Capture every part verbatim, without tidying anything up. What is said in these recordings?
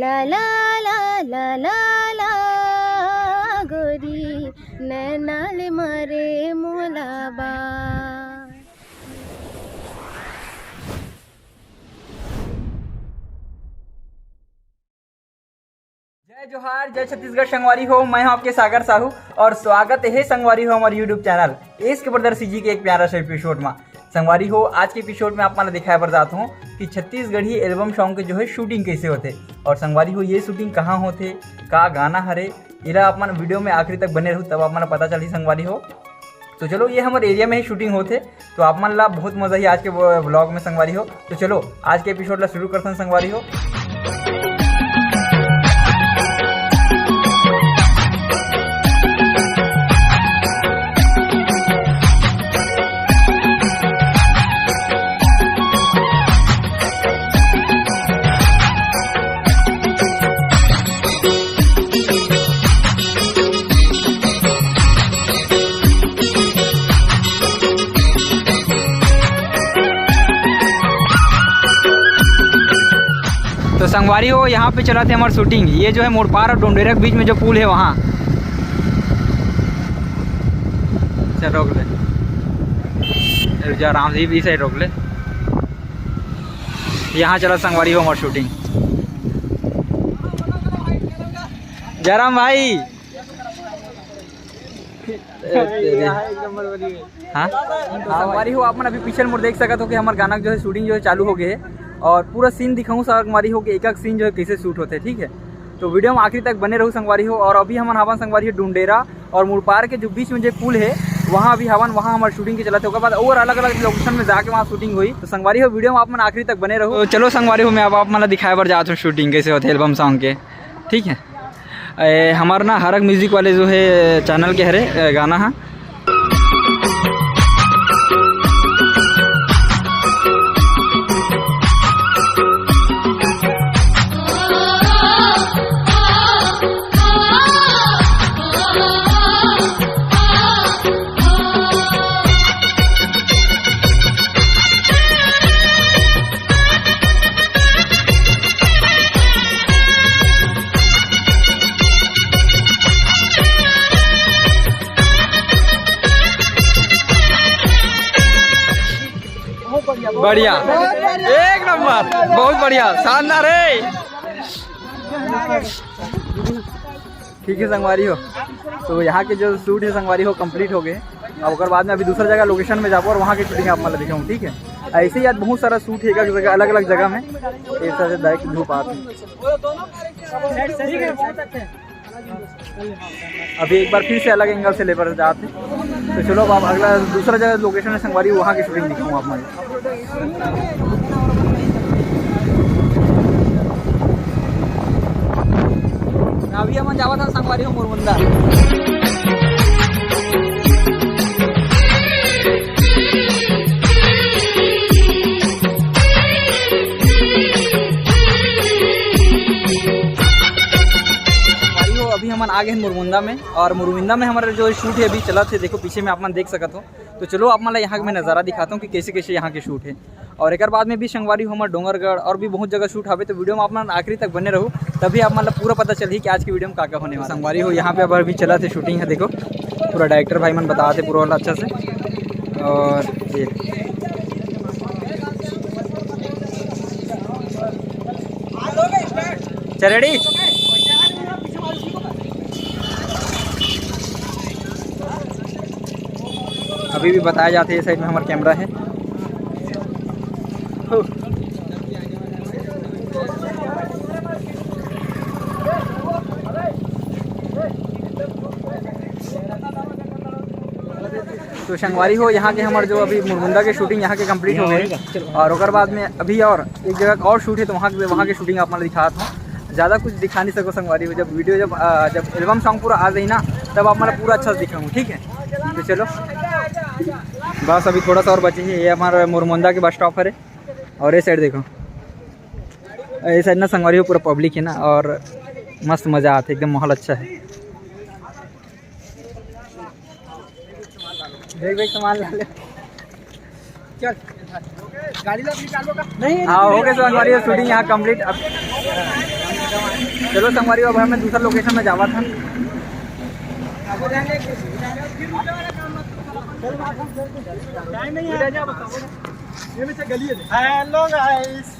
ला ला ला ला ला, गोरी नैना ले मरे मोला बा। जय जोहार, जय छत्तीसगढ़ संगवारी हो, मैं हूं आपके सागर साहू और स्वागत हे संगवारी हो हमर YouTube चैनल एस के ब्रदर सीजी के एक प्यारा सा एपिसोड में। संगवारी हो, आज के एपिसोड में आप मन ला दिखाए बर जात हूं कि छत्तीसगढ़ी एल्बम सॉन्ग के जो है शूटिंग कैसे होथे। और संगवारी हो, ये शूटिंग कहाँ होथे, का गाना हरे, एला आप मन वीडियो में आखिरी तक बने रहू, तब आप मन ला पता चलही संगवारी हो। तो चलो, ये हमर एरिया में ही शूटिंग होथे, तो आप मन ला बहुत मजा ही आज के व्लॉग में संगवारी हो। तो चलो, आज के एपिसोड ला शुरू करथन संगवारी हो। तो संगवारी हो, यहाँ पे चलत हे हमर शूटिंग। ये जो है मुड़पार और डोंडेरा के बीच में जो पुल है वहाँ। चल रोक ले, जा आराम से, ये साइड रोक ले। यहाँ चलत संगवारी हो हमर शूटिंग। जयराम भाई, ए, तेरी। हाँ? तो संगवारी हो, आप मन अभी पीछे मुड़ देख सकत हो कि हमर गाना जो है शूटिंग जो है चालू हो गए है और पूरा सीन दिखाऊँ संगवारी हो कि एक एक सीन जो है कैसे शूट होते, ठीक है। तो वीडियो में आखिरी तक बने रहू संगवारी हो। और अभी हमन हावन संगवारी हो डुंडेरा और मुड़पार के जो बीच में जो पुल है, वहाँ अभी हावन, वहाँ हमारे शूटिंग के चलत है। ओकर बाद और अलग अलग लोकेशन में जाके वहाँ शूटिंग हुई। तो संगवारी हो, वीडियो में आप मन आखिरी तक बने रहू। तो चलो संगवारी हो, मैं अब आप मन ला दिखाए बर जात हूँ शूटिंग कैसे होते एल्बम सॉन्ग के, ठीक है। ए, हमार ना हरक म्यूजिक वाले जो है चैनल के हरे, ए, गाना है। बढ़िया, एक नंबर, बहुत बढ़िया, शानदार है। ठीक है संगवारी हो, तो यहाँ के जो शूट है संगवारी हो, कंप्लीट हो गए। अब ओकर बाद में अभी दूसरा जगह लोकेशन में जाबो और वहाँ की शूटिंग आप मतलब दिखाऊँ, ठीक है। ऐसे ही आज बहुत सारा शूट है एक जगह, अलग अलग जगह में। एक साथ डायरेक्ट धूप आते हैं। अभी एक बार फिर से अलग एंगल से लेबर जाते हैं। तो चलो, अब अगला दूसरा जगह लोकेशन है संगवारी, वहाँ की शूटिंग दिखाऊँ आप मैं। अभी हमन जावत हन संगवारी हो मुरमुंदा। संगवारी हो, अभी हमन आ गए हैं मुरमुंदा में और मुरमुंदा में हमारा जो शूट है अभी चलत है, देखो पीछे में आप मन देख सकत हो। तो चलो आप मन ला यहाँ के मैं नज़ारा दिखाता हूँ कि कैसे कैसे यहाँ के शूट है। और एक बाद में भी संगवारी हो हमर डोंगरगढ़ और भी बहुत जगह शूट हवे, तो वीडियो में आप मन आखिरी तक बने रहू, तभी आप मन ला पूरा पता चलही कि आज की वीडियो में का का होने वाला है। संगवारी हो, यहाँ पे अब अभी चलत है शूटिंग है, देखो पूरा डायरेक्टर भाई मन बताते पूरा वाला अच्छा से। और ये चल रेडी। अभी भी बताया जाते, ये साइड में हमारा कैमरा है। तो संगवारी हो, यहाँ के हमारे जो अभी मुरमुंदा के शूटिंग यहाँ के कंप्लीट हो गए और ओकर बाद में अभी और एक जगह का और शूट है, तो वहाँ के, वहाँ की शूटिंग आप मतलब दिखात हूँ। ज़्यादा कुछ दिखा नहीं सको संगवारी हो, जब वीडियो जब आ, जब एल्बम सॉन्ग पूरा आ जाए ना, तब आप मतलब पूरा अच्छा से दिखाऊँ, ठीक है। तो चलो, बस अभी थोड़ा सा और बचे है। ये हमारा मुरमुंदा के बस स्टॉप है और ये साइड देखो, ये साइड ना संगवारी हो पूरा पब्लिक है ना और मस्त मज़ा आते, एकदम माहौल अच्छा है। देख देख सामान ला ले। चल, गाड़ी ला निकालो का? नहीं, हाँ, हो गए संगवारी हो, शूटिंग यहाँ कंप्लीट। अब चलो संगवारी, अब हमें दूसरा लोकेशन में जावा था। हेलो गाइस।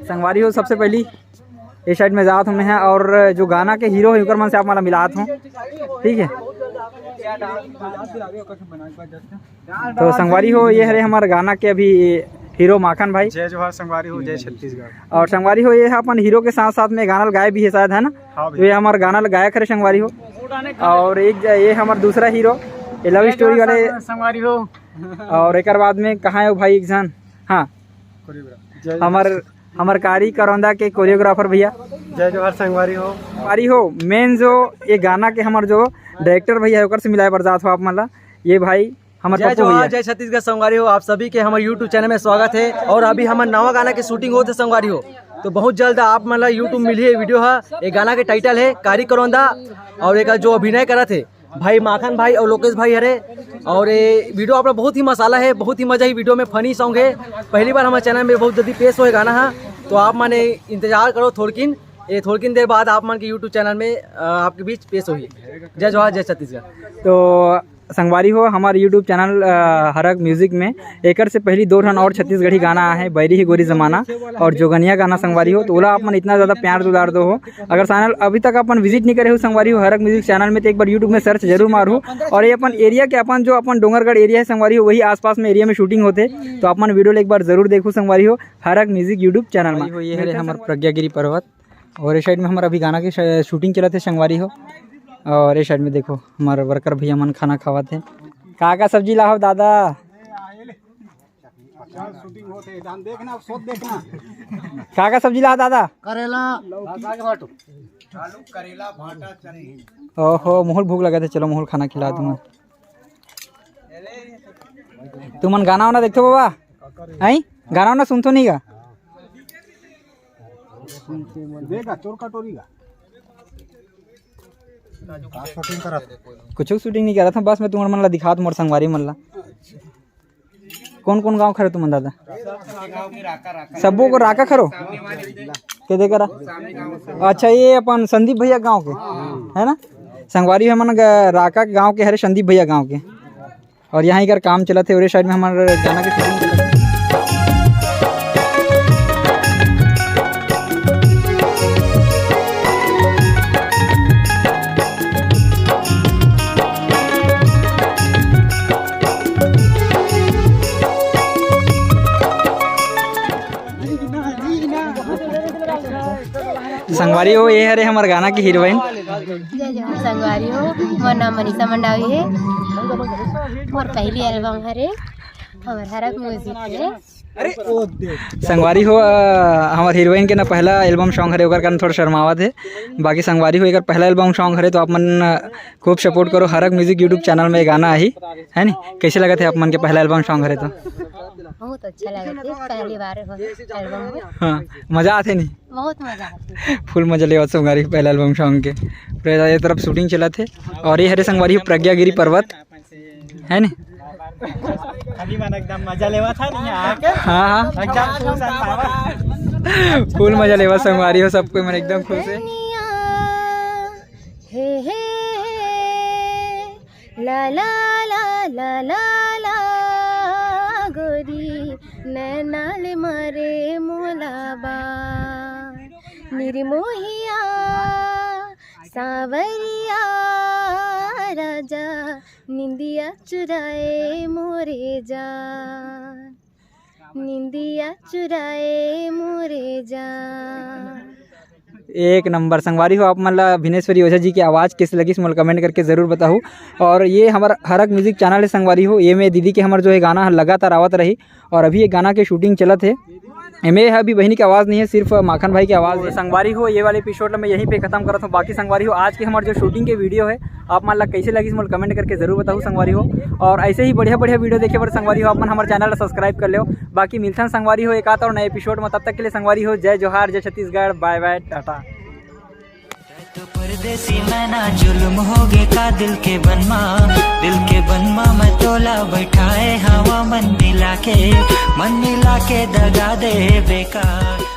संगवारी हो, सबसे पहली ये साइड में जात हूँ मैं, और जो गाना के हीरो है ओकर मन से आप मन ला मिलात हूँ, ठीक है। तो संगवारी हो, ये हरे हमर गाना के अभी हीरो माखन भाई। जय जोहार संगवारी हो, जय छत्तीसगढ़। और संगवारी हो, ये अपन हीरो के साथ साथ में गाना ल गाए भी है शायद, है ना? हाँ तो भैया। ये हमर गाना ल गायक हरे संगवारी हो। और एक ज-, ये हमर दूसरा हीरो, ये लव जय स्टोरी जोहार वाले। संगवारी हो। और एक बाद में कहाँ है वो भाई एक जन? हाँ, कोरियोग्राफर। जय हमर, हमर कारी करौंदा के कोरियोग्राफर भैया। जय जोहार संगवारी हो। संगवारी हो, मेन जो ये गाना के हमर जो डायरेक्टर भैया है, ओकर से मिलाए बर जात हो आप मन ला। ये भाई हमर जय पप्पू जोहार, भैया। जय छत्तीसगढ़ संगवारी हो, आप सभी के हमर YouTube चैनल में स्वागत है। और अभी हमर नवा गाना के शूटिंग होत हे संगवारी हो, तो बहुत जल्द आप मन ला YouTube मिलही ये वीडियो हा। ये गाना के टाइटल है कारी करौंदा, और एक जो अभिनय करत हे भाई माखन भाई और लोकेश भाई हरे। और ये वीडियो आप लोग बहुत ही मसाला है, बहुत ही मजा ही वीडियो में, फनी सॉन्ग है। पहली बार हमारे चैनल में बहुत जल्दी पेश होए गाना है, तो आप माने इंतजार करो थोड़किन, ये थोड़किन देर बाद आप मन के YouTube चैनल में अ, आपके बीच पेश होही। जय जोहार, जय छत्तीसगढ़। तो संगवारी हो, हमारे YouTube चैनल अ, हरक म्यूजिक में एकर से पहली दो ठन और छत्तीसगढ़ी गाना आहे, बैरी ही गोरी जमाना और जोगनिया गाना संगवारी हो, तो ओला आप मन इतना ज़्यादा प्यार दुलार दो हो। अगर चैनल अभी तक अपन विजिट नहीं करे हो संगवारी हो हरक म्यूजिक चैनल में, तो एक बार YouTube में सर्च जरूर मारहू। और ये अपन एरिया के, अपन जो अपन डोंगरगढ़ एरिया है संगवारी हो, वही आसपास में एरिया में शूटिंग होते, तो अपन वीडियो ला एक बार जरूर देखो संगवारी हो हरक म्यूजिक YouTube चैनल में। ये हरे हमर प्रज्ञागिरी पर्वत और ये साइड में हमर अभी गाना के श-, शूटिंग चलत हे संगवारी हो। और ये साइड में देखो हमर वर्कर भैया मन खाना खावत हे। का का सब्जी लाहव दादा? शूटिंग होत हे, जान देखना, सोच देखना। का का सब्जी लाहव दादा? करेला, लौकी। ओहो, मोहूल भूख लगत हे, चलो मोहूल खाना खिला दूंगा। तुमन गाना वाना देखथो बाबा? हैं? गाना वाना सुनथो नहीं का? देगा चोर कटोरी का। का शूटिंग करत? कुछ शूटिंग नहीं करत हूँ, बस मैं तुमन मन ला दिखात मोर संगवारी मन ला। कौन कौन गाँव खरे तुमन दादा? सबो को राका खरो? के दे करा? अच्छा, ये अपन संदीप भैया गाँव के है ना? संगवारी हमन ग-, राका गाँव के हरे, संदीप भैया गाँव के। और यहाँ एकर काम चलत हे, ओरे साइड में हमर गाना के शूटिंग चलत हे। संगवारी हो, ये हरे हमर गाना के हीरोइन। जय जोहार संगवारी हो, मोर नाम मनीषा मंडावी हे। मोर पहली एल्बम हरे हमर हरक म्यूजिक में। संगवारी हो, अ, हमर हीरोइन के ना पहला एल्बम सॉन्ग हरे, ओकर कारण थोड़ा शर्मावत हे। बाकी संगवारी हो, एकर पहला एल्बम सॉन्ग हरे, तो आप मन, अ, खूब सपोर्ट करो। हरक म्यूजिक YouTube चैनल में गाना आही, है नी? कैसे लगत हे आप मन के पहला एल्बम सॉन्ग हरे तो? बहुत अच्छा लगत हे, पहली बार हो एल्बम में। हाँ, मजा आथे नी? बहुत मजा आथे। फुल मजा लेवत संगवारी पहला एल्बम सॉन्ग के। पूरा ये तरफ शूटिंग चलत हे और ये हरे संगवारी प्रज्ञागिरी पर्वत, है नी? खाली मन एकदम मजा लेवत हे नहीं आके। हाँ, हाँ। एकदम खुश हे बाबा। फुल मजा लेवत संगवारी हो, सब कोई मन एकदम खुश हे। हे, हे, हे, ला, ला, ला, ला, ला, ला, गोरी, नैना ले मारे मोला बा। निर्मोहिया, सावरिया, राजा, निंदिया चुराए मोरे जान। निंदिया चुराए मोरे जान। एक नंबर। संगवारी हो, आप मन ला भिनेश्वरी ओझा जी के आवाज़ कैसे लगिस, मोला कमेंट करके ज़रूर बताहू। और ये हमर हरक म्यूजिक चैनल हे संगवारी हो, ये में दीदी के हमर जो है गाना ह लगातार आवत रही। और अभी ये गाना के शूटिंग चलत हे, एमे ह अभी बहिनी के आवाज़ नहीं है, सिर्फ माखन भाई के आवाज़ है। संगवारी हो, ये वाले एपिसोड ला मैं यहीं पे खत्म करत हूँ। बाकी संगवारी हो, आज के हमर जो शूटिंग के वीडियो है, आप मन ला कैसे लगिस, मोला कमेंट करके जरूर बताहू संगवारी हो। और ऐसे ही बढ़िया बढ़िया वीडियो देखे बर संगवारी हो, आप मन हमर चैनल ला सब्सक्राइब कर लेव। बाकी मिलथन संगवारी हो एक आध और नए एपिसोड में। तब तक के लिए संगवारी हो, जय जोहार, जय छत्तीसगढ़, बाय बाय, टाटा। तो परदेसी मैना, जुल्म होगे का दिल के बनमा, दिल के बनमा मैं तोला बैठाए हवा मन मिला के, मन मिला के दगा दे बेकार।